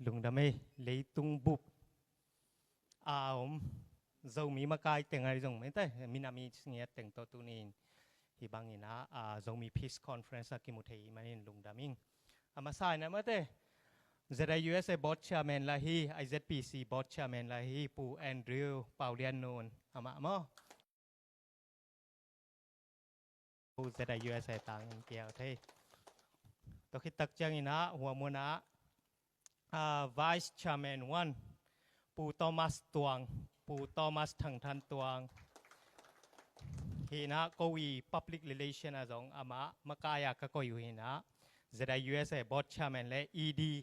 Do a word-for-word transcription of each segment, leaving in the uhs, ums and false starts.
Lungdam ei. Leitung bup a om Zomi makai teng ahi zong mate, minam i ngiat teng tawh tuni-in hih bangin ah, ah, Zomi Peace Conference ah kimu thei manin lungdam ing. A masa-in ah mate, Z I U S A Board Chairman la hi, I Z P C Board Chairman la hi, Pu Andrew Pau Lian Nun, amah maw? Z I U S A tangin kiau thei. Tua khit tak ciangin ah hua mun ah, ah, Vice Chairman one, Pu Thomas Tuang, Pu Thomas Thang Than Tuang. Hih in ah ko i public relation ah zong amah makai a ka koih uh hi in ah, Z I U S A Board Chairman le E D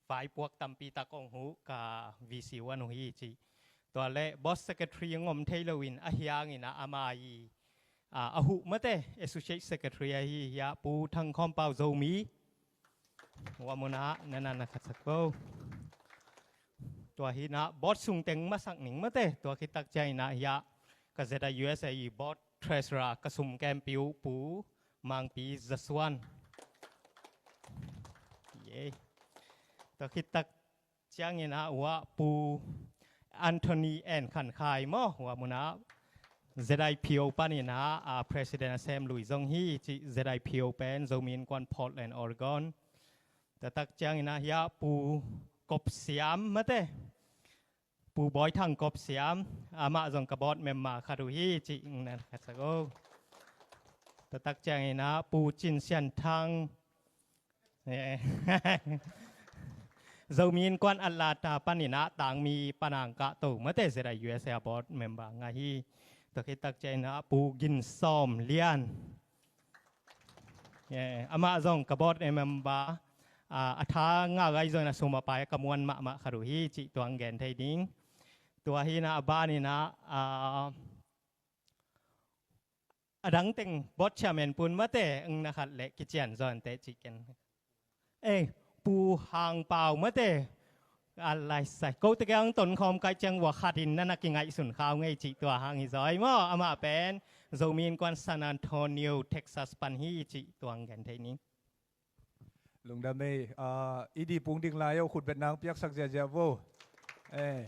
vaipuak tampi tak ong huh ka V C one uh hi ci. Tua le Board Secretary ong om thei loin a hiangin ah ama i, ah, a huh mate Associate Secretary ahi hiah Pu Thang Khawm Pau Zomi. Hua mun ah na na na khatsak ko. Tua hi in ah Board sung teng masak ning mate, tua khit tak ciangin ah hiah ka Z I U S A i Board Treasurer ka sum kempi uh Pu Mangpi Za Suan. Yay. Tua khit tak ciangin ah hua Pu Anthony En Khan Khai maw, hua mun ah Z I P O panin ah, ah, President a sem lui zong hi ci. Z I P O pen Zomi Innkuan Portland, Oregon. Tua tak ciangin ah hiah Pu Kop Siam mate, Pu Bawi Thang Kop Siam, amah zong ka board member khat uh hi ci. Ing na khatsak o. Tua tak ciangin ah Pu Cin Sian Thang, eh, Zomi Innkuan Atlanta panin ah tangmi panang kah to mate, Z I U S A board member nga hi. Tua khit tak ciangin ah Pu Gin Sawm Lian, yeah, amah zong ka board member, ah, a tha ngah gai zong a sum a pai ka muan mahmah khat uh hi ci, tua ong gen thei ding. Tua hi in ah a banin ah, ah, a dang teng board chairman pun mate, ong na khat le kician zaw inteh ci ken. Eh, Pu Hang Pau mate. A lai sai. Ko te kiang ton khawm kai ciang ua khat in na na kingaihsun khau ngei ci, tua hang hi zaw maw. Amah pen Zomi Innkuan San Antonio, Texas pan hi ci, tua ong gen thei ning. Lungdam ei. Ah, i di pung ding lai o, khutbetna ong piaksak ziazia vo. Eh.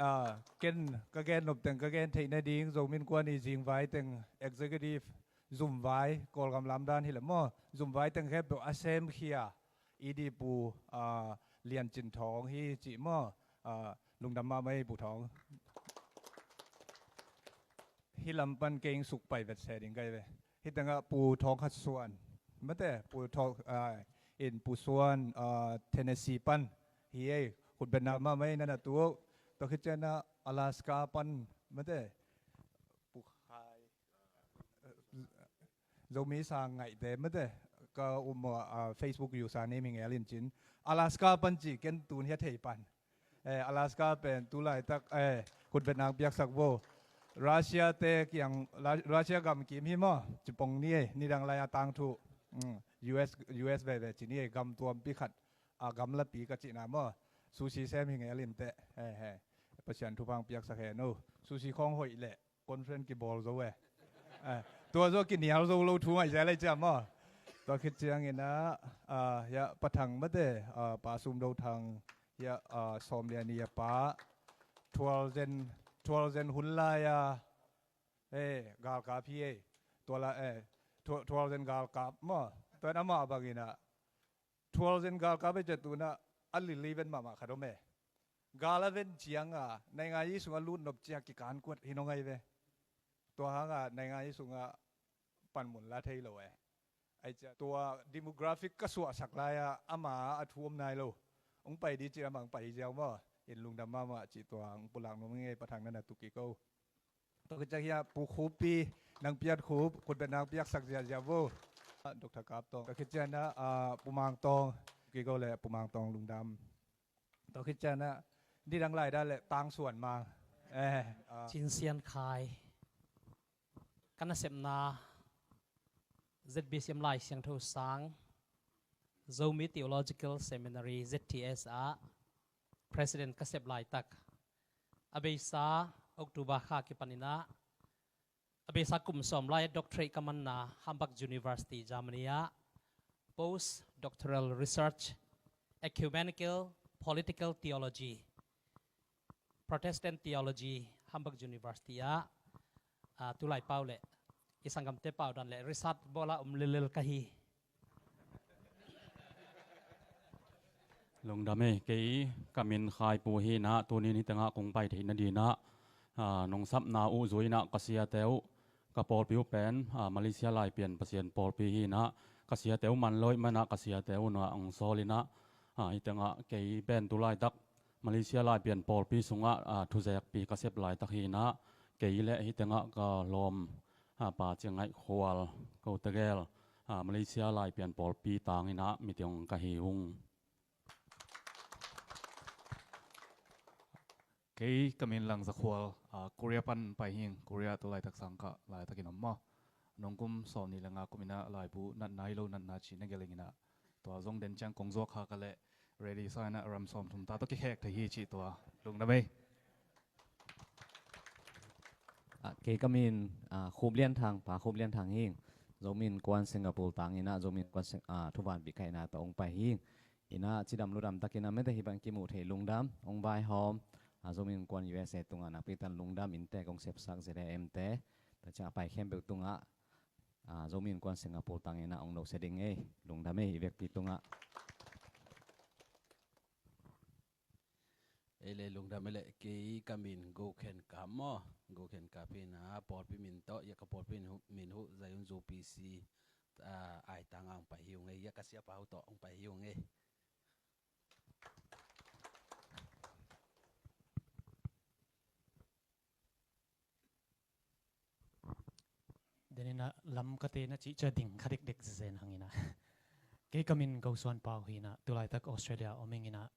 Ah, ken ka gen nop teng ka gen theih nading, Zomi Innkuan i zingvai teng executive zumvai, Kawlgam lamdan hi le maw, zumvai teng khempeuh a semkhia i di Pu, ah, Lian Cin Thawng hi ci maw. Ah, lungdam mahmah ei Pu Thawng. Hih lam pan kei ong suk pai vet se ding kai ve. Hih tengah Pu Thawng Khat Suan mate, Pu Thawng, ah, in Pu Suan, ah, Tennessee pan hi ei, khutbetna mahmah ei, na na tu. Tua khit ciangin ah Alaska pan mate, Pu Khai, Zomi sang ngaihte mate, ka um, ah, Facebook user name hi ngel in cin. Alaska pan ci, ken tun hia thei pan. Eh, Alaska pen tu laitak, eh, khutbetna ong piaksak vo. Russia te kiang, La-, Russia gam kim hi maw, ci pong ni ei, nidang lai a tangthu. Mm, U S, U S veve ci ni ei, gam tuampi khat, a gamlapi ka cihna maw. Sushi sem hi ngel inteh. Eh, eh. Pasian thupha ong piaksak hen o. Sushi khawng hoih leh conference kibawl zo e. Eh, tua zaw kinial zo lo thu ngai zel ei cia maw. Tua khit ciangin ah, ah, hiah Pa Thang mate, ah, Pa Sum Do Thang, hiah, ah, sawm le nih a pa, tual zen, tual zen hun lai a, eh, galkap hi ei. Tua la, eh, tual, tual zen galkap maw. Tua in amah bangin ah, tual zen galkap ei cia tu in ah a lili ven mahmah khat om e. Gal a ven ciang a, naingan i sung a lut nop ciang kikan kuat hi nong ai ve. Tua hang a, naingan i sung a panmun la thei lo e. Ai cia, tua demographic ka suahsak lai a, ama a thu om nai lo. Ong pai di ci a, amah ong pai ziau maw. In lungdam mahmah ci, tua ong pulak nuam ing ei, Pa Thang na na tu kik o. Tua khit ciang hiah Pu Khup Pi, nang piat khup, khutbetna ong piaksak ziazia vo. Doctor Kap Tawng. Tua khit ciang ah, ah, Pu Mang Tawng, kiko le Pu Mang Tawng lungdam. Tua khit ciangin ah nidang lai dan leh tangsuan mang. Eh, ah. Cin Sian Khai. Ka nasepna Z B C M Lai Siangtho Sang, Zomi Theological Seminary, Z T S ah President ka sep laitak, a beisa October kha kipanin ah, a beisa kum sawm lai doctorate ka manna Hamburg University, Germany ah Post Doctoral Research, Ecumenical Political Theology, Protestant Theology, Hamburg University ah, ah, tulai pau leh i sanggamte pau dan leh research bawl a om lellel ka hi. Lungdam ei, kei ka min Khai Pu hi in ah, tuni in hih tengah kong pai theih nading in ah, ah, nong sapna uh zui in ah ka siate uh, ka pawlpi uh pen, ah, Malaysia Laipian Pasian pawlpi hi in ah, ka siate uh man lo ahih manin ah ka siate uh in ah hong sawl in ah, ah, hih tengah kei pen tu laitak Malaysia Laipian pawlpi sungah, ah, thuzekpi ka sep laitak hi in ah, kei leh hih tengah ka lawm, ah, Pa Ciang Ngaih Khual, ko tegel, ah, Malaysia Laipian pawlpi tang in ah meeting ka hi ung. Kei ka min Lang Za Khual, ah, Korea pan pai hing, Korea tu laitak sang kha laitak in om maw. Nong kum sawmnih le nga kum in ah laibu natna hi lo natna cih na gelh ing in ah, tua zong den ciang kong zuak kha ka leh ready sa in ah ram sawmthum ta tawh kikhek thei hi cih tua. Lungdam ei. Ah, kei ka min, ah, Khup Lian Thang, Pa Khup Lian Thang hing. Zomi Innkuan Singapore tang in ah, Zomi Innkuan Sing-, ah, thuvanpih kaihna tawh hong pai hing. In ah cidam ludam takin ah mite hih bang kimuh theih lungdam, hong vaihawm, ah, Zomi Innkuan U S A tungah nakpi takin lungdam, inntek hong sepsak Z A M te, tua ciang a pai khempeuh tungah, ah, Zomi Innkuan Singapore tang in ah hong nosia ding ei, lungdam ei, i vekpi tungah. Ei le lungdam ei le, kei ka min Go Khen Kap maw, Go Khen Kap hi in ah, pawlpi min tawh, ya ka pawlpi min uh, min uh Zion Zo P C, ah, ai tang ah hong pai hi ung ei, ya ka siapa uh tawh hong pai hi ung ei. Denin ah lam ka te na cih ciang ding kha dekdek zen hang in ah. Kei ka min Go Suan Pau hi in ah, tu laitak Australia om ing in ah,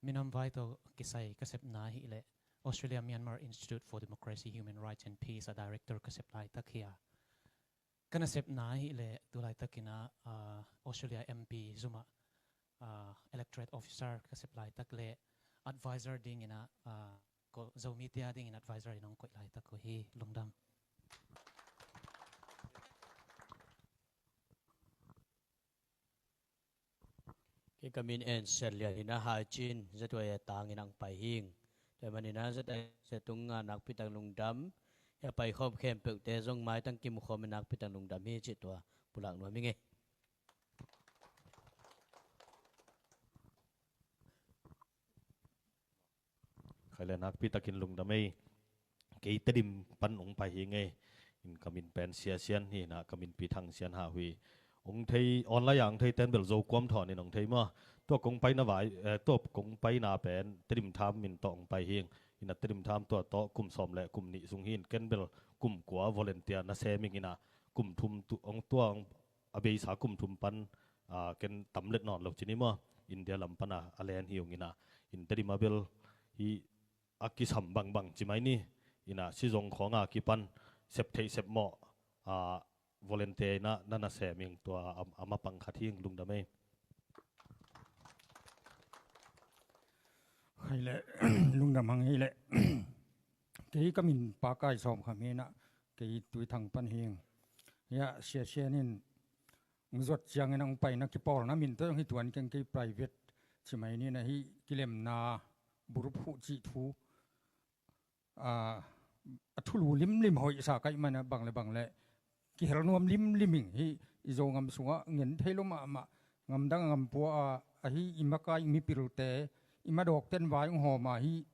minam vai tawh kisai ka sepna hi leh Australia Myanmar Institute for Democracy, Human Rights and Peace a director ka sep laitak hi a. Ka nasepna hi leh tu laitak in ah, ah, Australia M P zum ah, ah, electorate officer ka sep laitak leh advisor ding in ah, ah, ko Zomi te a ding in advisor in hong koih laitak uh hi, lungdam. Kei ka min En Sian Lian hi in ah, Haicin Z Y A tang in ah hong pai hing. Tua ahih manin ah Z Y A tungah nakpi takin lungdam. Hih a paikhawm khempeuhte zong maitang kimukhawm in nakpi takin lungdam hi cih tua pulak nuam ing ei. Khai le nakpi takin lungdam ei. Kei Tedim pan hong pai hing ei. In ka min pen Sia Sian hi in ah, ka min Pi Thang Sian Hau hi. Hong thei, online ah hong thei ten bel Zokuam thawn in hong thei maw. Tua kong paina vai, eh, tua kong paina pen Tedim Tham min tawh hong pai hing. In ah Tedim Tham tua tawh kum sawm le kum nih sung hi in, ken bel kum kua volunteer na sem ing in ah, kum thum tu, hong tua hong a beisa kum thum pan, ah, ken tam let nawn lo ci ni maw. India lam pan a, a len hi ung in ah, in Tedim a bel hi a kisam bangbang ci mai ni. In ah sizong khawng a kipan sep theih sep mawh, ah, volunteer in ah na na sem ing, tua a, a mapang khat hi ing, lungdam ei. Khai le lungdam hang hi leh. Kei ka min Pa Kai Sawm Kham hi in ah, kei Tuithang pan hi ing. Ya, Sia Sian in hong zuat ciangin hong paina kipawlna min tawh hong hi tuan keng, kei private ci mai ni in ah, hih kilemna burup huh cih thu, ah, a thulu limlim hoihsa ka hih manin ah bang le bang le kihel nuam limlim ing. Hih i Zogam sungah ngen thei lo mahmah, ngamdang a ngampua a, ahi i makai mipilte, i madawkten vai hong hawm a, hih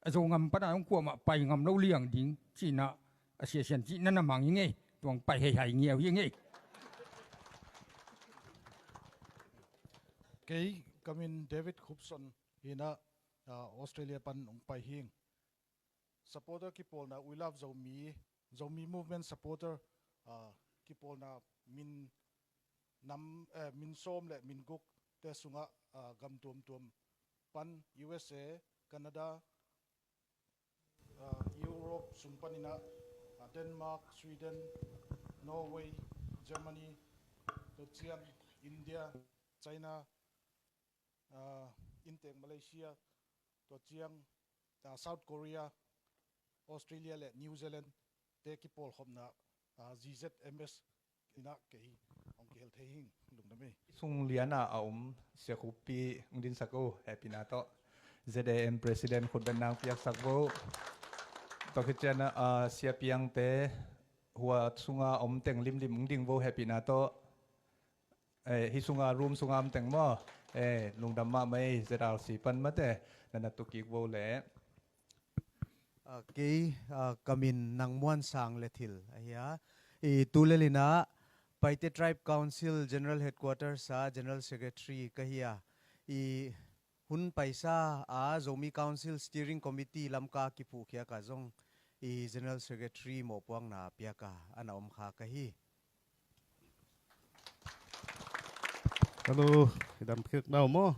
a Zogam pan a hong kuamah pai ngam lo liang ding ci in ah, a Sia Sian cih na na mang ing ei. Tua hong pai heihai ngiau hi ing ei. Kei ka min David Khupson hi in ah, ah, Australia pan hong pai hi ing. Supporter kipawlna, We Love Zomi, Zomi Movement supporter, ah, kipawlna min nam, eh, min sawm le min guk te sungah, ah, gam tuamtuam pan U S A, Canada, ah, Europe sung panin ah, ah, Denmark, Sweden, Norway, Germany, tua ciang India, China, ah, inntek Malaysia, tua ciang, ah, South Korea, Australia le New Zealand te kipawlkhopna, ah, Z Z M S in ah kei hong kihel thei hing. Lungdam ei. Sung lian a a om Sia Khup Pi hong dinsak o, hehpihna tawh. Z A M President khutbetna hong piaksak vo. Tua khit ciang ah, ah, Sia Piangte hua sunga om teng limlim hong ding vo, hehpihna tawh. Eh, hih sunga, room sunga om teng maw? Eh, lungdam mahmah ei, Z R C pan mate, na na tu kik vo leh. Ah, kei, ah, ka min Nang Muan Sang Le Thil ahi a. I tu lel in ah Paite Tribe Council General Headquarters ah General Secretary ka hi a. I hun paisa a Zomi Council Steering Committee Lamka kiphuhkhiak ah zong i General Secretary mawhpuakna piak a, a na om kha ka hi. Hello, i dam khek na uh maw?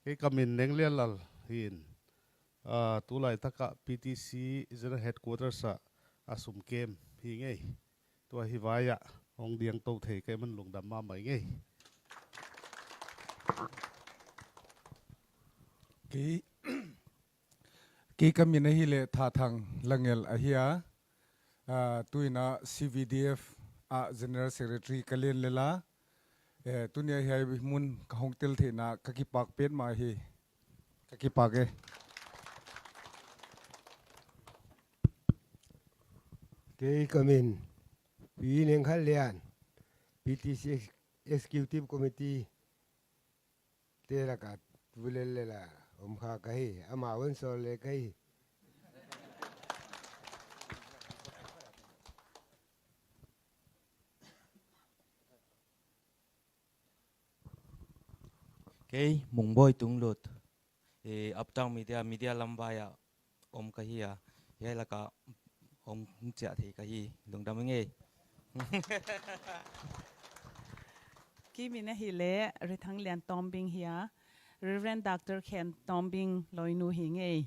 Kei ka min Neng Lian Lal hi in. Ah, tu laitak ah P T C General Headquarters ah a sum kem hi ing ei. Tua hi vai ah hong diang to thei ka hih man lungdam mahmah ing ei. Kei, kei ka min ahih leh Tha Thang Langel ahi a, ah, tu in ah C V D F ah General Secretary ka lian lel a, eh, tuni a hiai mun ka hong tel theihna ka kipak petmah hi. Ka kipak e. Kei ka min Pi Neng Khan Lian, P T C Executive Committee te lakah tu lel lel a om kha ka hi, amau hong sawl le ka hi. Kei Mungbawi Tunglut, eh, Uptown Media, media lamvai ah om ka hi a, hiai lakah hong ciah thei ka hi, lungdam ing ei. Kei min ahih leh Rithang Lian Tawmbing hi a, Reverend Doctor Khen Tawmbing lawinu hi ing ei.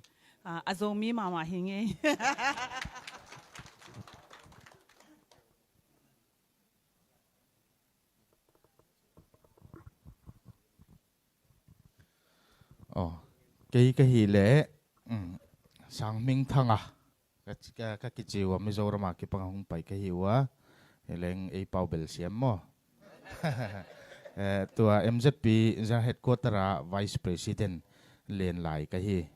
Ah, a Zomi mahmah hi ing ei. Oh, kei ka hih leh, mm, Sang Hming Thang a, ka, ka, ka kici uh a, Mizoram a kipang a hong pai ka hi uh a, hi leng ei pau bel siam maw? Eh, tua M Z P General Headquarter a Vice President lian lai ka hi.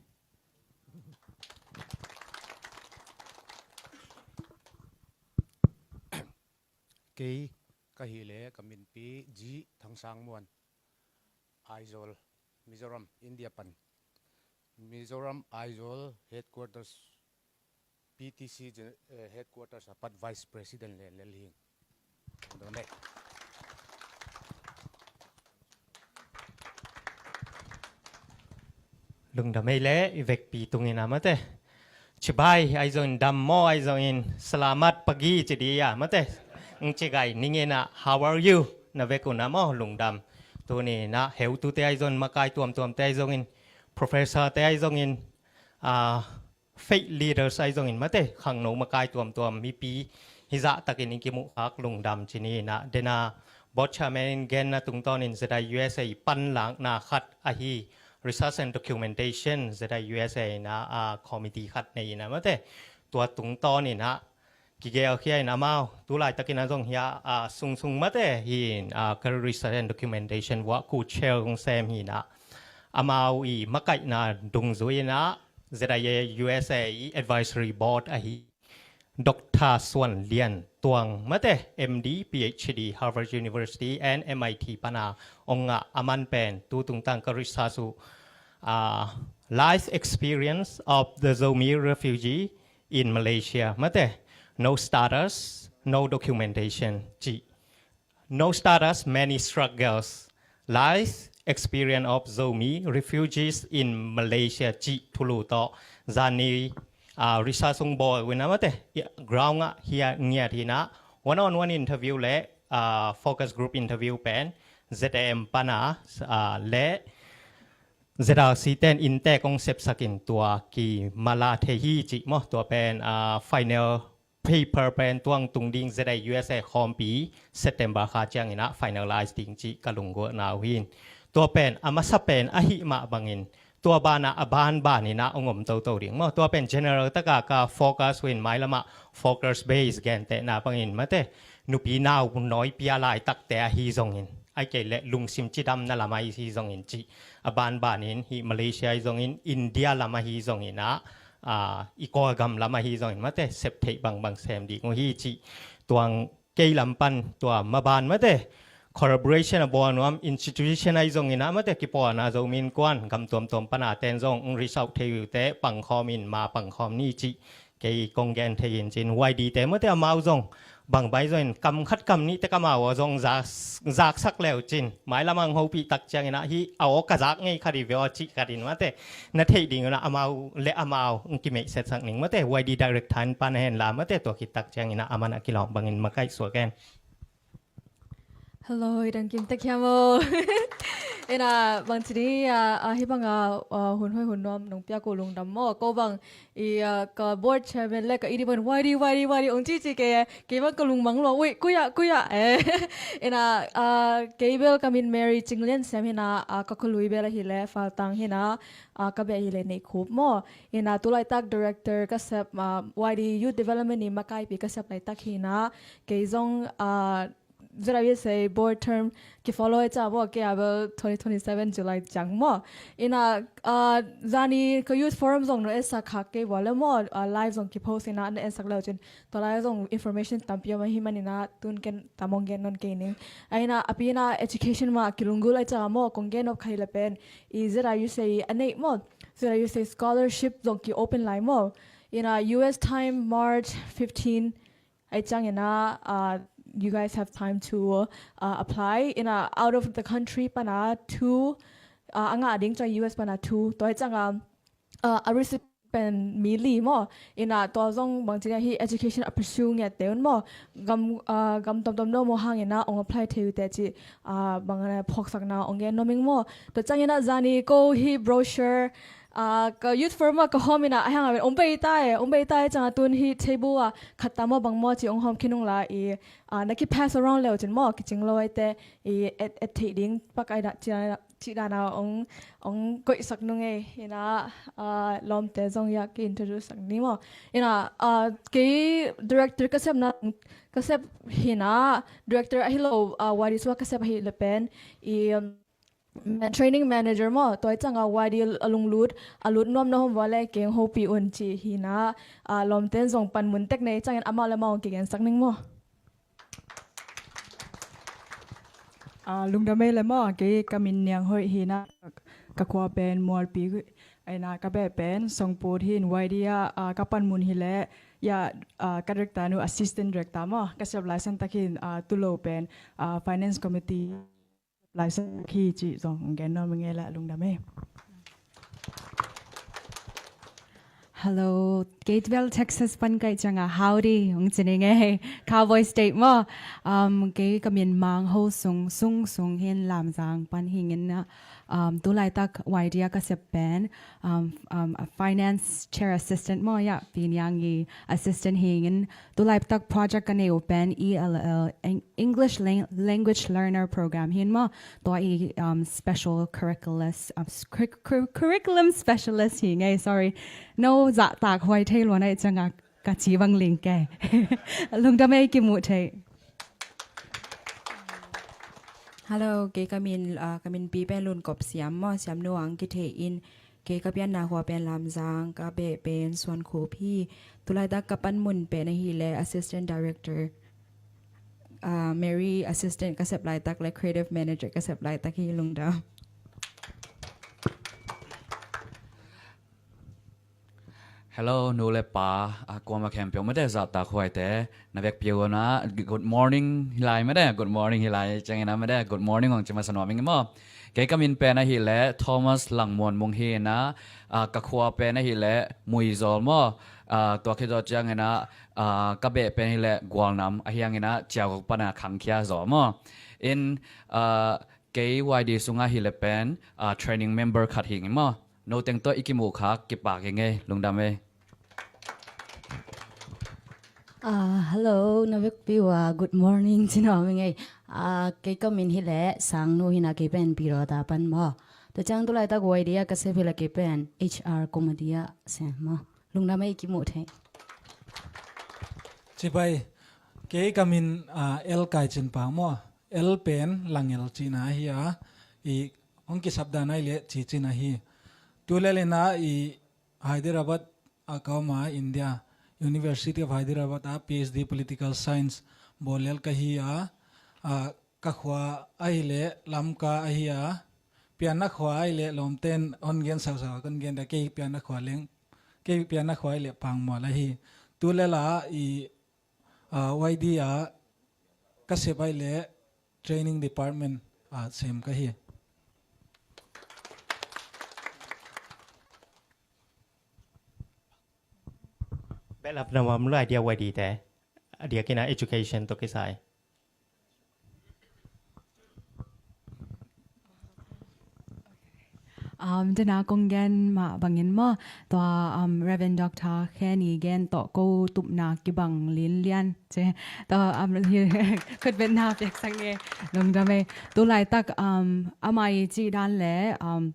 Kei ka hih leh ka min Pi G Thang Sang Muan, Aizawl, Mizoram, India pan. Mizoram Aizawl Headquarters, P T C Gen-, eh, Headquarters a pat Vice President lian lel hi ing. Lungdam ei. Lungdam ei leh i vekpi tung in a mate. Chibai ahi zongin, dam maw ahi zongin, salamat pagi ci di a mate. Ng ci gai ning in a, how are you? Na vek un a maw, lungdam. Tuni in a, heutute ahi zongin, makai tuamtuamte ahi zongin, professor te ahi zongin, ah, faith leaders ahi zongin mate, khangno makai tuamtuam, mipi hizah takin i kimuh khak lungdam ci ni in a, dena board chairman in genna tungtawnin Z I U S A panlakna khat ahi Research and Documentation Z I U S A in a, a, committee khat nei in a mate, tua tungtawnin a kigelkhia in amau, tu laitakin a zong hiah, a, sungsung mate hi in, a, ka Research and Documentation vuah co-chair kong sem hi in a, amau i makaihna dungzui in a, Z I U S A i advisory board ahi Doctor Suan Lian Tuang mate, M D, P H D, Harvard University and M I T pana ong ngah a man pen tu tungtang ka research uh, a, life experience of the Zomi refugee in Malaysia mate, no status, no documentation ci. No status, many struggles. Life experience of Zomi refugees in Malaysia ci thulu tawh zani, a, research ung bawl uh in a mate, ground ah hiah ngiat hi in a, one on one interview le, a, focus group interview pen Z A M pana, a, le ZRC ten innte kong sepsak in tua kimala thei hi cih maw, tua pen ah, final paper pen tuang tung ding ZRUSA khawmpi September kha ciangin ah finalize ding cih ka lunggulhna uh hi. Tua pen a masa pen ahih mah bangin tua banah a banban in ah hong om toto ding maw. Tua pen general taka ka focus uh in, mailamah focus base gentehna bangin mate, nupi nau nawipi a laitakte ahi zongin, ahih kei leh lungsim cidamna lam ahi zongin cih a banbanin hih Malaysia ahi zongin, India lam ahi zongin ah, ah, i Kawlgam lam ahi zongin mate, sep theih bangbang sem ding uh hi cih tuang kei lam pan tua maban mate, collaboration a bawl nuam institution ahi zongin ah mate, kipawlna Zomi Innkuan gam tuamtuam pana ten zong hong reach out thei uh teh pangkhawm in, ma pangkhawm ni cih kei kong gen thei in cin, YD te mate amau zong bang bai zong in kam khat kam nih te kamau aw zong zak, zaksak leu cin, mailam ang hopih tak ciangin ah hih a aw ka zak ngei khat hi ve aw cih khat in mate, na theih ding un ah amau le amau hong kimeihsetsak ning mate, YD director in pan hen la mate, tua khit tak ciangin ah aman a kilawm bangin makaih suak hen. Hello, i dang kim tek hiam aw? Ina bang ci ding a, a, hih bang a, a, hun hoi hun nuam nong piak uh lungdam maw. Ko bang i, a, ka board chairman le ka i di bang YD, YD, YD ong ci ci kei, kei bang ka lungmang lua, ui, kuya, kuya, eh. Ina, a, kei bel ka min Mary Cing Lian Siam hi na, a, ka khualui bel ahih leh Faltang hi na, a, ka beh ahih leh Neihkhup maw. Ina tulaitak director ka sep, a, YD Youth Development i makaipi ka sep laitak hi na, kei zong, a, ZRUSA board term kifollow e ca maw, kei a bel twenty twenty-seven July ciang maw. Ina, a, zani ka youth forum zong nong etsak khak kei vua le maw, a, live zong kipost ina nong etsak leu cin, tua lai zong information tampi om ahih manin ah tun ken tam ong gen nawn kei ning. A ina a pi ina education mah kilunggulh a ca maw, kong gen nop khat hi le pen i ZRUSA a neih maw, ZRUSA scholarship zong ki open lai maw. Ina US time March fifteen, ahih ciangin ah, uh, you guys have time to, uh, apply. Ina out of the country pana two, uh, a ngah ding ciang US pana two. Tua ahih ciangin, uh, a recipient mi li maw. Ina tua zong bang ci ding a, hih education a pursue ngiat te un maw, gam, uh, gam tomtom no maw hangin ah ong apply thei uh teh ci, uh, bang a na phawksakna ong gen nuam ing maw. Tua ciangin ah zani ko hih brochure, a, ka youth forum ah ka hawm ina a hiang a ong bei ta e, ong bei ta e ciang a tun hih table ah khat ta maw bang maw ci ong hawm khin ung la i, a, na ki pass around leu cin maw, kicing lo ai te i et, et theih ding pak ai da, ci da, ci da na ong, ong koihsak nung e. Ina, a, lawmte zong ia ki introduce sak ni maw. Ina, a, kei director ka sepna, ka sep hi na, director ahi lo, a, YD sua ka sep ahi le pen i, um, training manager maw, tua ahih ciangin YD a lunglut, a lut nuam na hom vua le keng hopih un ci hi na, a, lawmten zong panmun tek nei ciangin amau le amau kigensak ning maw. A, lungdam ei le maw, kei ka min Niang Hoih hi na, ka khua pen Mualpi, a ina ka beh pen Songput hi in, YD ah, a, ka panmun hi le, ia, a, ka director nu assistant director maw, ka sep lai san tak hi in, a, tu lo pen, a, finance committee lai sak hi cih zong gen nuam ing e la, lungdam e. Hello, kei bel Texas pan ka hih ciangin howdy ong ci ning e, Cowboy State maw. Um, kei ka min Mang Ho Sung, Sung Sung hi in, Lamzang pan hi ing in, um, tulaitak YD ah ka sep pen, um, um, a finance chair assistant maw, ia, Pi Niang i assistant hi ing in, tulaitak project ka nei uh pen E L L, Eng-, English Lang-, Language Learner Program hi in maw, tua i, um, special curriculus, um, s-, curric-, curric-, curriculum specialist hi ing e, sorry. No zahtak huai thei lua na ahih ciangin ka ci bang ling kei. Lungdam ei, kimu thei. Hello, kei ka min, ah, ka min pi pen Lun Kop Siam maw, Siam Nu ang kithei in, kei ka pianna khua pen Lamzang, ka beh pen Suan Khup hi. Tulaitak ka panmun pen ahih le assistant director, ah, Mary assistant ka sep laitak le creative manager ka sep laitak hi, lungdam. Hello, nu le pa, a, kuama khempeuh mate, zahtak huaite, na vekpi un ah, good morning hi lai mate, good morning hi lai ciangin ah mate, good morning ong ci masa nuam ing maw. Kei ka min pen ahih le Thomas Langmuan Mung hi in ah, a, ka khua pen ahih le Muizawl maw, a, tua khit zawh ciangin ah, a, ka beh pen ahih le Gualnam, a hiangin ah Ciaukok pana khangkhia zaw maw. In, a, Kei Y D sungah hi le pen, ah, training member khat hi ing maw. Noteng tawh i kimuh khak kipak ing ei, lungdam ei. Ah, hello, na vekpi uh ah, good morning, ci nuam ing ei. Ah, kei ka min hi le Sangnu hi na, kei pen Pyidawtha pan maw. Tua ciang tu laitak Y D ah ka sep hi le kei pen H R committee ah sem maw. Lungdam ei, kimuh thei. Cibai, kei ka min, ah, L Kai Cin Pau maw. L pen Langel cihna hi a, i hong kisap dan ai le Ci Cin ahi. Tu le le na i Hyderabad a ka om a, India, University of Hyderabad a PhD Political Science bawl lel ka hi a, a, ka khua ahi le Lamka ahi a, pianna khua ahi le lawmten hon gen sausau a kon gen da, kei pianna khua leng, kei pianna khua ahi le Pangmual ahi. Tu le la i, a, Y D a ka sep ahi le training department a sem ka hi. Behlap na mam lo idea wadi te. Idea kina education to kisai. Um, dena kong gen mah bangin maw, tua, um, Reverend Doctor Khe Ni gen tawh ko tupna kibang linlian ci. Tua, um, hi, khutbetna piaksak ni, lungdam ei. Tu laitak, um, amah i cih dan le, um,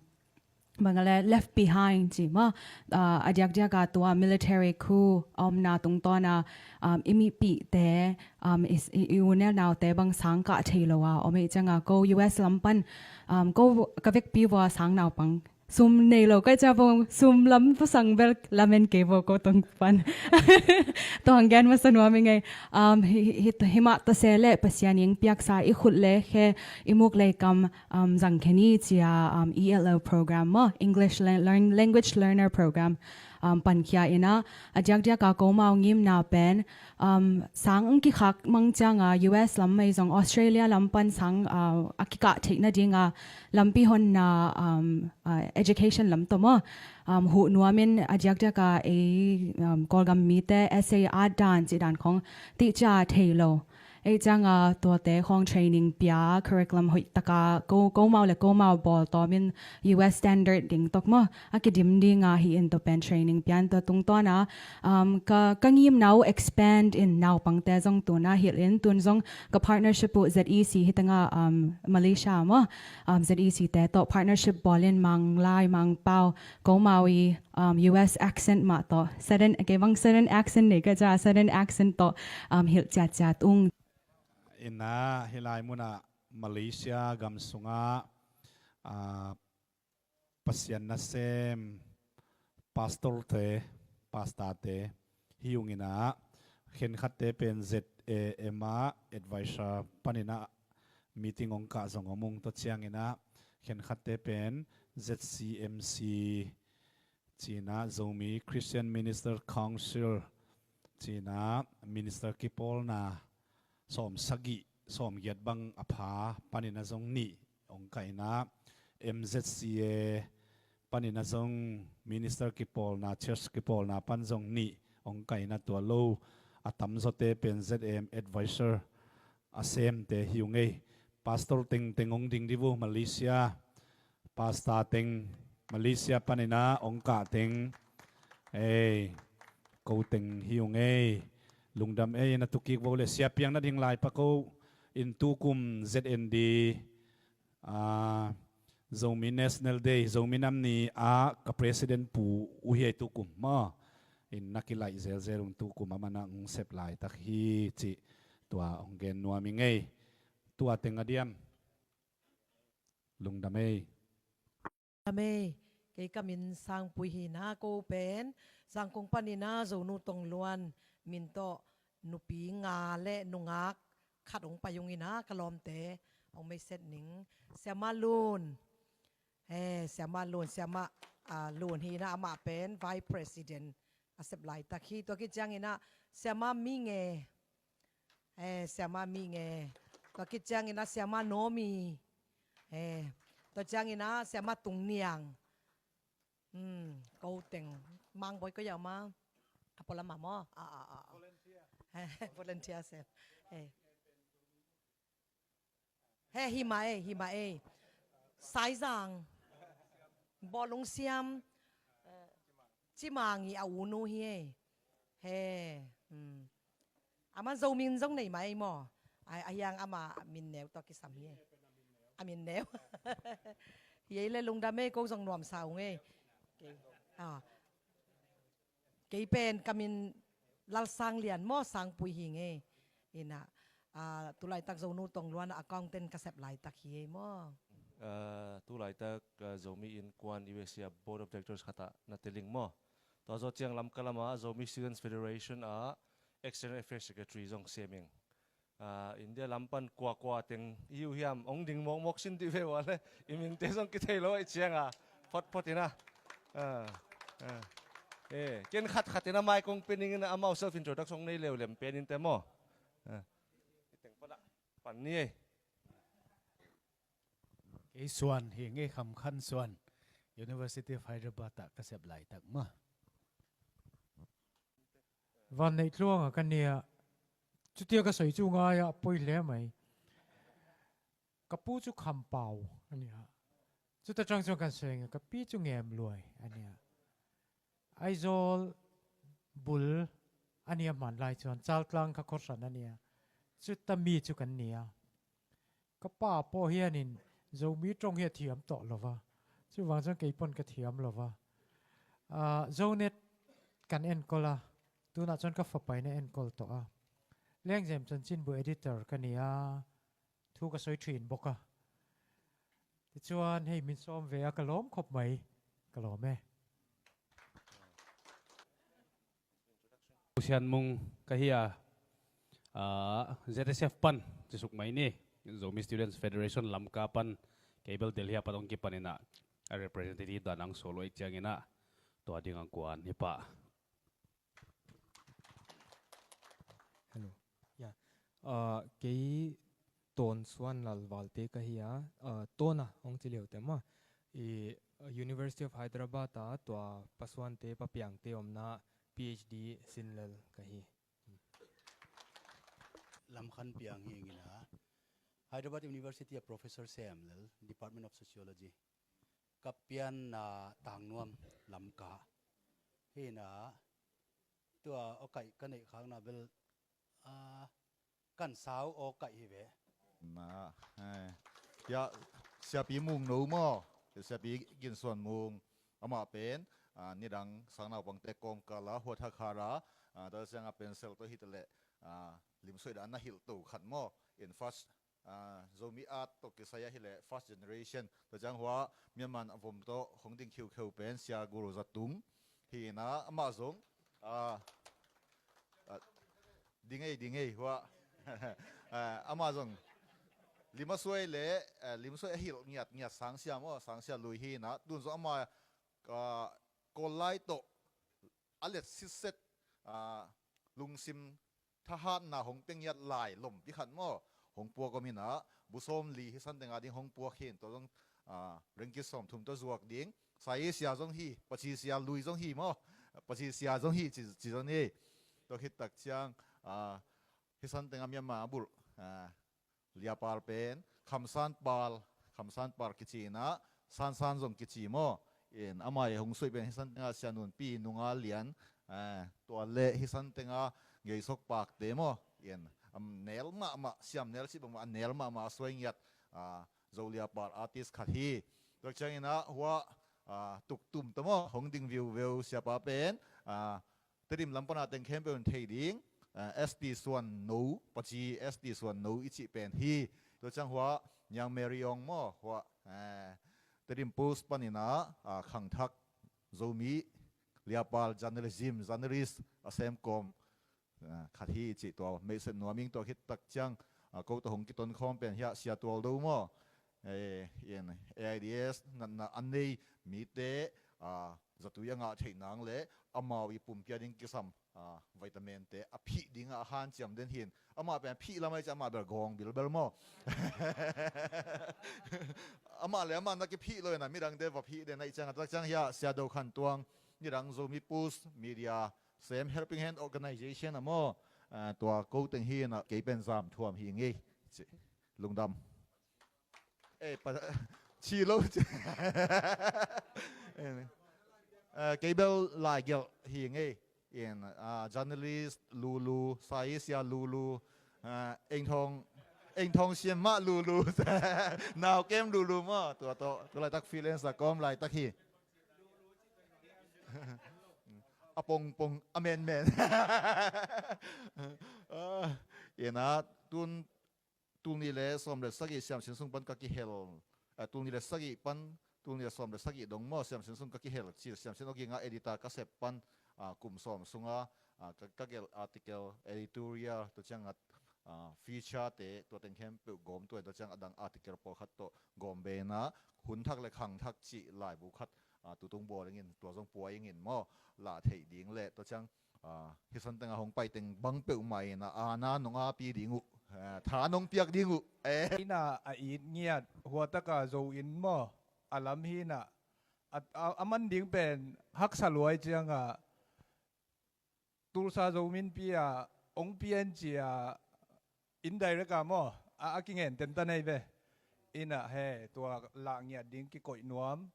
bang a le left behind ci maw. Ah, a diakdiak a tua military coup a omna tungtawn a, um, i mipihte, um, i, i, i u ne u naute bang sang kah thei lo a om ahih ciang a ko U S lam pan, um, ko ka vekpi vua sang naupang sum nei lo ka hih ciang a, sum lam pasang bel lamen kei vua ko tung pan. Tua hong gen masa nuam ing ei. Um, hi, hi, hi, hi mah ta se le Pasian in piaksa i khut le khe, i muk le i kam, um, zang khe ni ci a, um, E L L program maw, English Lear-, Learn-, Language Learner Program, um, pankhia in a, a diakdiak a ko mau ngimna pen, um, sang ang kikhak mang ciang a U S lam mah zong Australia lam pan sang, uh, a kikah theih nading a lampi honna, um, uh, education lam tawh maw, um, huh nuam in a diakdiak a ei, um, Kawlgam mite essay at dan cih dan khong tihcia thei lo. Ei ciang a tuate khong training pia, curriculum hoih tak a ko, ko mau le ko mau bawl tawm in U S standard ding tawh maw a kidim ding a hi in tua pen training pia in tua tungtawn a, um, ka, ka ngimna uh expand in naupangte zong tun a hilh in tun zong ka partnership uh Z E C hi teng a, um, Malaysia maw, um, Z E C te tawh partnership bawl in Manglai, Mangpau, ko mau i, um, U S accent mah tawh, sudden, kei bang sudden accent nei ka hih ciang a, sudden accent tawh, um, hilh ciatciat ung. In a hi lai mun a Malaysia gam sung a, ah, Pasian nasem pastor te, pastor te hi ung in a, khenkhatte pen Z A M a advisor pan in a meeting ong kah zong om ung, tua ciang in a khenkhatte pen Z C M C ci in a, Zomi Christian Minister Council ci in a minister kipawlna sawm sagih, sawm giat bang a pha pan in a zong nih ong kah in a, M Z C A pan in a zong minister kipawlna, church kipawlna pan zong nih ong kah in a, tua lo a tamzawte pen Z A M advisor a semte hi ung ei. Pastor tengteng ong ding di uh Malaysia. Pastor teng Malaysia pan in a ong kah teng. Ei, ko teng hi ung ei. Lungdam ei, na tukik vo le, sia piang na ding lai pa ko in tukum Z N D, ah, Zomi National Day, Zomi Nam Ni a ka president pu uh hi ei tukum maw. In na kilaih zelzel ung, tukum a man a ong sep laitak hi cih tua ong gen nuam ing ei. Tua teng a diam. Lungdam ei. Lungdam ei. Kei ka min Sangpui hi na, ko pen Zangkong pan in a Zonu Tongluan min tawh nupi nga le nungak khat ong pai ung in a, ka lawmte ong meiset ning. Siamah Lun. Eh, Siamah Lun, Siamah, ah, Lun hi na, amah pen Vice President a sep laitak hi. Tua khit ciang in a Siamah Minge. Eh, Siamah Minge. Tua khit ciang in a Siamah Nomi. Eh, tua ciang in a Siamah Tung Niang. Hmm, ko teng. Mang Boi ko yau ma. A pola ma mo. Ah, ah, ah, ah. Volunteer. Eh, volunteer sem. Eh. He, hi mah ei, hi mah ei. Saizang, Bawlung Siam, Cimang i a unu hi ei. He, hmm. Aman Zomi zong nei mah ei maw. A, a hiang ama min neu tawh kisam hi ei. A min neu. Hi ei le lungdam ei, ko zong nuamsa ung ei. Kei, ah. Kei pen ka min Lalsanglian maw, Sangpui hi ngei. Ina, ah, tulaitak Zonu Tongluan a accountant ka sep laitak hi ei maw. Ah, tulaitak, ah, Zomi Innkuan U S A Board of Directors khat ah na teling maw. Tua zawh ciang Lamka lamah Zomi Students Federation ah External Affairs Secretary zong sem ing. Ah, India lam pan kuakua teng i hi uh hiam, hong ding mawkmawk sin dih ve ua le, i minte zong kithei lo ahih cianga photphot ina. Ah, ah. Eh, ken khatkhat ina mai kong pe ning ina, amau self introduction nei leulem pen inte maw. Ah. I teng pan ah pan ni ei. Kei Suan hi ngei, Kham Khan Suan, University of Hyderabad ah ka sep laitak maw. Van Neih Tluang a ka nia, cutia ka soi cu ngai ah poi hle mai. Ka pu cu Kham Pau a nia. Cuta ciang cuang kan seng, ka pi cu Ngem Luai a nia. Aizawl bul a nia, hman lai cuan Caltlang kha khuahran a nia. Cuta mi cu kan nia. Ka pa pawh hianin Zomi ṭong hi a thiam tawh lo va. Cuvang cuan kei pawn ka thiam lo va. Ah, Zonet kan enkol a, tunah cuan ka fapa in a enkol tawh a. Lengzem Chanchinbu editor ka ni a, thu ka soi ṭhin bawk a. Tichuan hei min sawm ve a, ka lawm khop mai, ka lawm e. Pu Sian Mung ka hi a, ah, Z S F pan, ci suk mai ni, Zomi Students Federation Lamka pan, kei bel Delhi a pat hong kipan ina, a representative dan ang solo i ciang ina, tua ding ang kuan hi pah. Hello. Ya. Ah, kei Tawn Suan Lal Valte ka hi a, ah, Tawn a hong ci leu te maw. I, ah, University of Hyderabad a tua Pa Suante, Pa Piangte omna PhD sin lel ka hi. Lamkhan Piang hi ing ina, Hyderabad University a professor sem lel, Department of Sociology. Ka pianna Tangnuam, Lamka. Hi ina, tua awkaih ka neih khakna bel, ah, kan sau awkaih hi ve. Na, eh. Ya, Siapi Mung no maw? Siapi Gin Suan Mung. Amah pen, ah, nidang sang naupangte kawmkal a huat hakhar a, ah, tua ciang a pencil tawh hi ta leh, ah, limsuai dan na hilh to khat maw? In first, ah, Zomi art tawh kisai a hi leh first generation. Tua ciang hua Myanmar a vom tawh hong ding khiukheu pen Sia Guru Za Tung hi ina, amah zong, ah, ah, ding ei, ding ei hua. Ah, amah zong lim a suai le, ah, limsuai a hilh ngiatngiat Sang Sia maw, Sang Sia Lui hi ina, tun zong amah, ah, Kawl lai tawh a let sitset, ah, lungsim thahatna hong pe ngiat lai lompi khat maw, hong puak om ina, bu sawm li hi san tenga ding hong puak hi in, tua zong, ah, ringgit sawm thum tawh zuak ding. Sai Sia zong hi, Paci Sia Lui zong hi maw, Paci Sia zong hi ci, ci zong hi. Tua khit tak ciang, ah, hi san tenga Myanmar a bulh, ah, Liapal pen Kham San Pal, Kham San Pal kici ina, San San zong kici maw. In amah i hong suih pen hi san tenga Sia Nun Pi Nunga Lian, eh, tua le hi san tenga Gei Sok Pakte maw. In, am, nel mahmah, siam nel cih bangmah a nel mahmah a suai ngiat, ah, Zo Liapal artist khat hi. Tua ciang ina hua, ah, tuktum ta maw, hong ding viuveu siapa pen, ah, Tedim lam pana teng khempeuh in thei ding, eh, S T Suan No, Paci S T Suan No i cih pen hi. Tua ciang hua Niang Mary Ong maw, hua, eh, Tedim Post pan ina, ah, khangthak Zomi Liapal journalism, journalist a sem kawm, ah, khat hi i cih tua meisep nuam ing. Tua khit tak ciang, ah, ko tawh hong kiton khawm pen hiah Sia Tual Do maw, eh, in A I D S natna a nei mite, ah, zatui a ngah theih nang le amau i pumpi a ding kisam, ah, vitamin te a phih dingah a hanciam den hi in. Amah pen phih lam ahih ciang amah bel gawng bilbel maw. Amah le amah na kiphih lo in a, midangte va phih den ahih ciang a, tak ciang hiah Sia Do Khan Tuang, nidang Zomi Post Media sem, Helping Hand Organization a maw, ah, tua ko teng hi in a, kei pen Zam Thuam hi ngei. Lungdam. Eh, pa, Chi lo. Eh, kei bel laigelh hi ngei. In, ah, journalist lulu, saisia lulu, ah, engthong, engthong siam mah lulu. Nau kem lulu maw, tua tawh, tu laitak freelance a kawm laitak hi. A pongpong, a menmen. Ah, ina, tun, tul nih le sawm le sagih siamsin sung pan ka kihel, ah, tul nih le sagih pan, tul nih le sawm le sagih dong maw, siamsin sung ka kihel, ci siamsin awging a editor ka sep pan, ah, kum sawm sunga, ah, ka, ka gelh article, editorial, tua ciangah, ah, feature te, tua teng khempeuh gawm tua, tua ciangah a dang article pawlkhat tawh gawm bena, hun thak le khang thak cih laibu khat, ah, tutung bawl ingin, tua zong pua ingin maw, lah theih ding le, tua ciang, ah, hih san tengah hong pai teng bang peuhmah in a, ana nong api ding uh, ah, tha nong piak ding uh. Eh. Ina a it ngiat, huataka zo in maw, a lam hi ina, a, a, a man ding pen haksa luai ciangah, Tulsa Zomi Innpi ah ong pian cia indirect ah maw, a, a kingen tentan ei ve. Ina he, tua lah ngiat ding kikoih nuam.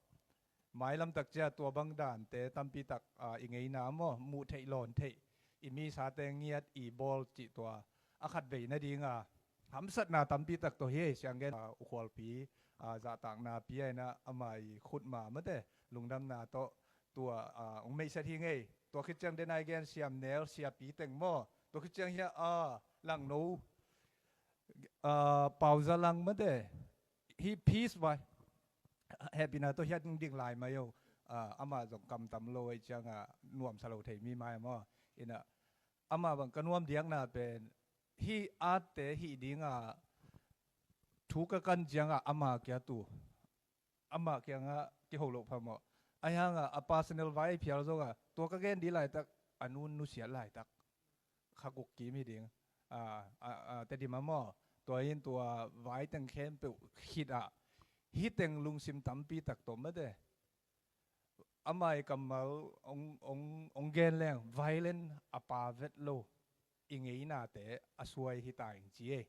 Mailam tak cia tua bang dante tampi tak, ah, i ngeina maw, muh theih lawn theih, i misate ngiat i bawl cih tua a khat vei nadinga hamsatna tampi tak tawh hi. Sianggen, ah, ukhualpi, ah, zahtakna pia ina ama i khutma mate lungdamna tawh tua, ah, ong meihset hi ngei. Tua khit ciang den ai gen siam nel siapi teng maw. Tua khit ciang hia, ah, langno, ah, Pauza Lang mate. Hi peace vai. Hehpihna tawh hiat ding lai mai o. Ah, ama zong kam tam lo ei ciangah nuamsa lo thei mi mai maw. Ina ama bang ka nuam diakna pen, hih atte hih dinga thu ka kan ciangah ama kia tu, ama kiangah kiho loh phamawh. Ahi hangah a personal vai phial zongah tua ka gen dih laitak a nun nusiat laitak kha guk kim hi ding. Ah, ah, ah, Tedim ah maw, tua in tua vai teng khempeuh khit ah hih teng lungsim tampi tak tawh mate. Ama i kammal ong, ong, ong gen leng violent a pa vet lo. I ngeinate a suai hi ta ing ci ei.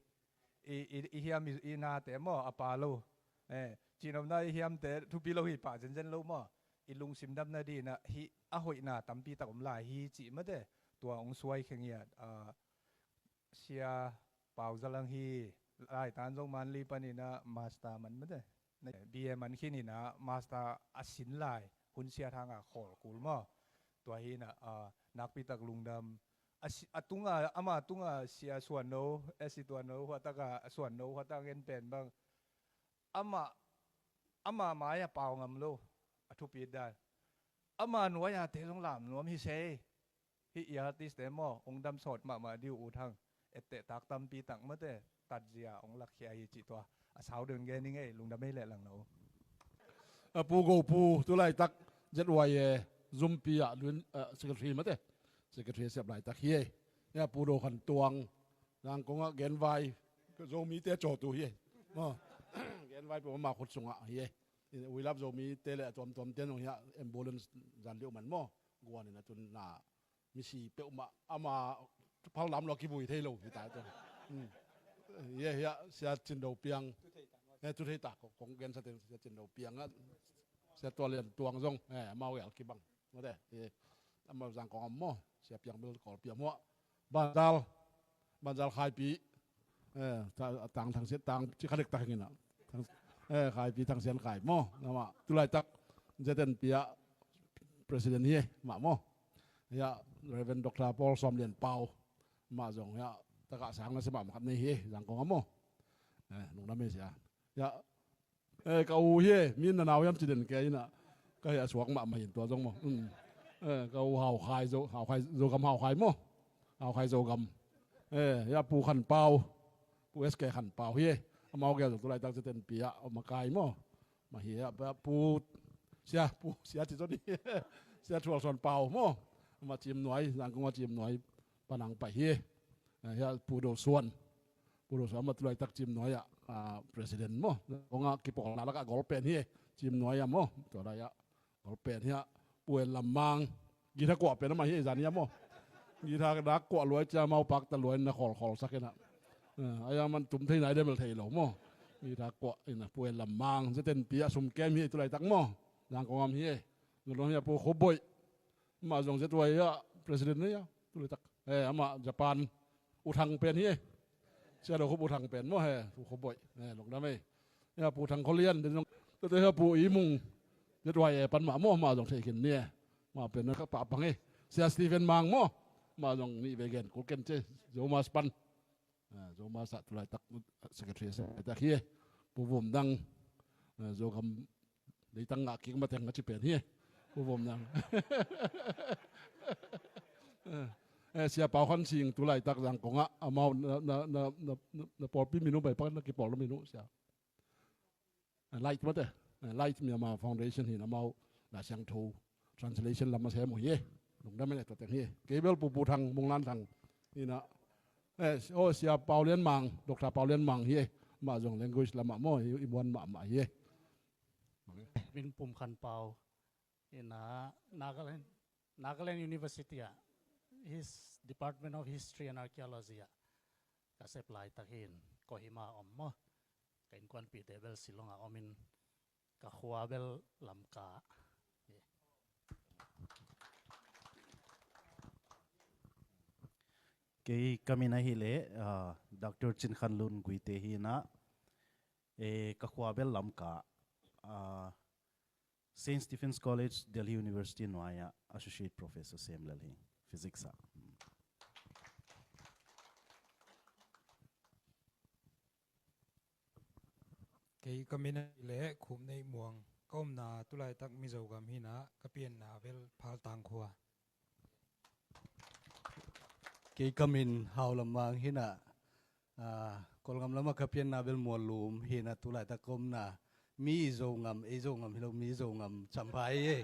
I, i, i hiam i, i nate maw a pa lo. Eh, cihnopna i hiamte thupi lo hi pah zenzen lo maw. I lungsim damna dina hi a hoihna tampi tak om lai hi cih mate. Tua ong suai khengiat, ah, Sia Pauza Lang hi. Laitan zong Manli paninah master man mate. B A man khininah master a sin lai hun siat hanga khawl kul maw. Tua hinah, ah, nakpitak lungdam. A si-, a tunga, ama tunga sia suanno, esi tuanno huataka a suanno huataka ngen pen bang. Amah, ama mai-ah pau ngam lo, a thupit dan. Ama nuai-a te zong lam nuam hi se. Hih i artist te maw, ong dam sawt mahmah dih uh ut hang. Etteh tak tampi tak mate, tatzia ong lakkhia hi cih tua. A sau deuh gen ing ei, lungdam ei leh langno. A Pu Go Pu, tulaitak Z Y A, Zumpi ah, Luin, ah, secretary mate. Secretary siap laitak hi ei. Ya Pu Do Khan Tuang, Zangkong ah genvai, Zomite cawtu hi ei. Maw. Genvai peuh amah khut sungah hi ei. We Love Zomite le a tuamtuamte nong hiah ambulance zan liuh man maw. Guan in a tun na misi peuhmah ama phal lam lo a kivui thei lo hi ta. Hmm. Ye hiah Sia Cin Do Piang. Eh, tu thei ta, kong, kong gensa teng Sia Cin Do Piang ah. Sia Tua Lian Tuang zong, eh, amau gel kibang. Mate, eh, amau Zangkong am maw, Sia Piang bel Kawlpi am huah. Banzal, Banzal Khaipi, eh, ta-, tang Thang Sian, tang ci kha dek tak hingin ah. Thang, eh, Khaipi Thang Sian Khai maw, amah tulaitak Z N P ah president hi, mah maw. Ya, Reverend Doctor Paul Sawm Lian Pau, mah zong ya, takah sang na si mah mah khat nei hi, Zangkong am maw. Eh, lungdam ei sia. Ya, eh, ka u hi, min na nau hiam ci den kei inah. Ka hih a suak mahmah in tua zong maw. Mm. Eh, ka u Hau Khai Zo, Hau Khai Zogam Hau Khai maw. Hau Khai Zogam. Eh, ya Pu Khan Pau. Pu S K Khan Pau hi. Amau gel zong tulaitak Z N P ah, a makai maw. Mah hi ya, Pu Sia, Pu Sia ci zon hi. Sia Thual Suan Pau maw. Amah Cim Nuai, Zangkong a Cim Nuai. Panang pai hi. Eh, ya Pu Do Suan. Pu Do Suan mah tulaitak Cim Nuai ah, ah, president maw. Kong ah kipawlna lakah gol pen hi. Cim Nuai ah maw. Tua lai ah gol pen hi ah. Pu En Lam Mang. Guitar kuah pen amah hi zan hi ah maw. Guitar dak kuah luai cia mau pak ta luai na khawlkhawl sak inah. Eh, ai ah man tum thei nai demel thei lo maw. Mi tha kuah ina Pu El Lam Mang, Z N P ah sum kem hi tulaitak maw. Zangkong am hi e. Zong hi a Pu Khuboih. Amah zong Z Y ah president hi a tulaitak. Eh, amah Japan. U Thang pen hi e. Sia Do Khup U Thang pen maw he. Pu Khuboih. Eh, lungdam e. Hi a Pu Thang Kholian. Zong, tua hi a Pu Imung. Z Y A pan mah maw, amah zong thei khin ni e. Amah pen na ka pah pang e. Sia Stephen Mang maw. Amah zong nih ve gen. Kul ken ce. Zomas pan. Ah, Zomas ah tulaitak secretary secretary hi e. Pu Vum Dang, ah, Zogam leitang ngah kik mateng a ci pen hi e. Pu Vum Dang. Eh, Sia Pau Khan Sing tulaitak Zangkong ah amau na, na, na pawlpi minu bai pak na kipawl na minu sia. Ah, Light mate. Ah, Light Myanmar Foundation hi na amau na siang tho translation lam a sem uh hi e. Lungdam e tua teng hi e. Kei bel Pu Pu Thang, Munglan Thang. Hi na. Eh, oh, Sia Pau Lian Mang, Doctor Pau Lian Mang hi e. Amah zong language lam ah maw, i, i muan mahmah hi e. Min Pum Khan Pau. Hi na Nagaland, Nagaland University ah, his Department of History and Archaeology ah ka sep laitak hi in, Kohima om maw. Ka innkuanpihte bel Shillong ah om in, ka khua bel Lamka. Kei ka min ahih leh, ah, Doctor Cin Khan Lun Guite hi na, eh, ka khua bel Lamka. Ah, Saint Stephen's College, Delhi University nuai ah Associate Professor sem lel hi, Physics ah. Kei ka min ahih leh Khum Neih Muang, ka omna tulaitak Mizo gam hi na, ka pianna bel Phaltang khua. Kei ka min Hau Lam Mang hi na, ah, Kawlgam lam ah ka pianna bel Muallum hi na, tulaitak ka omna Mizo ngam, ei Zo ngam hi lo, Mizo ngam Champhai e.